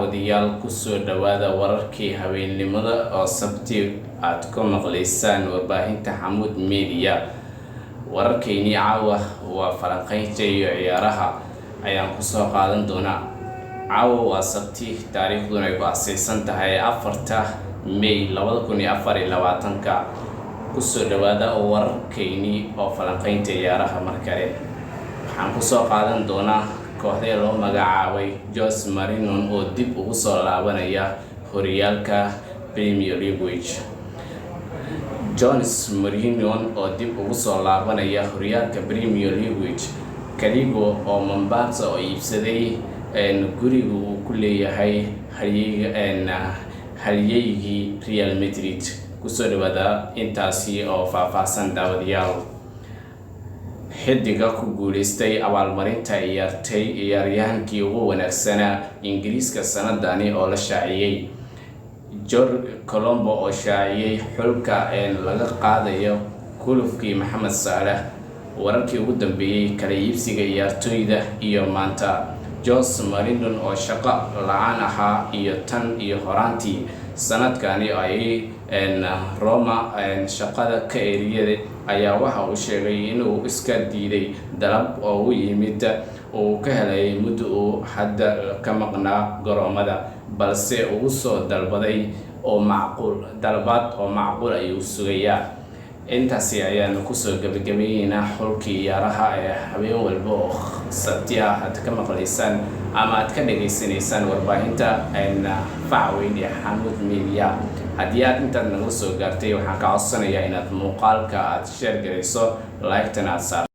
Daawadayaal, kusoo dhawaada wararkii habeennimada oo Sabti aad ku maqlaysaan warbaahinta Xamuud Media. Wararkeynii caawa waa falanqeynta iyo ciyaaraha ayaan kusoo qaadan doonaa. Caawa waa Sabti, taariikhduna ay ku asaysan tahay 4-ta May 2024-ka. Kusoo dhawaada wararkeynii oo falanqeynta ciyaaraha. Mar kale waxaan kusoo qaadan doonaa kooxdee loo magacaabay Jose Mourinho oo dib ugu soo laabanaya horyaalka Premier League. Jose Mourinho oo dib ugu soo laabanaya horyaalka Premier League. Kaligo oo Mombasa oo iibsaday guriga uu ku leeyahay halyeygii Real Madrid. Kusoo dhawaada intaasi oo faahfaahsan, daawadayaal. Xidiga ku guuleystay abaalmarinta ciyaartay ciyaaryahankii ugu wanaagsanaa Ingiriiska sanadani oo la shaaciyey. George Colombo oo shaaciyey xulka laga qaadayo kulufkii Maxamed Saalax. Wararkii ugu dambeeyey kala iibsiga ciyaartooyda iyo maanta. Jose Mourinho oo shaqo la-aan ahaa iyo tan iyo horaantii sanadkani ay Roma shaqada ka eriyay ayaa waxa uu sheegay inuu iska diiday dalab oo u yimid uu ka helay muddo uu hadda ka maqnaa garoomada, balse ugu soo dalbaday oo macquul dalbaad oo macquul ayuu sugayaa. Intaasi ayaanu kusoo gabagabayneynaa xulkii ciyaaraha ee habeen walba oo Sabti ah aad ka maqlaysaan ama aad ka dhageysanaysaan warbaahinta facweyn ee Xamuud Media. Haddii aad intaad naga soo gaartay, waxaan ka codsanayaa inaad muuqaalka aad share garayso, like-tana aad saarto.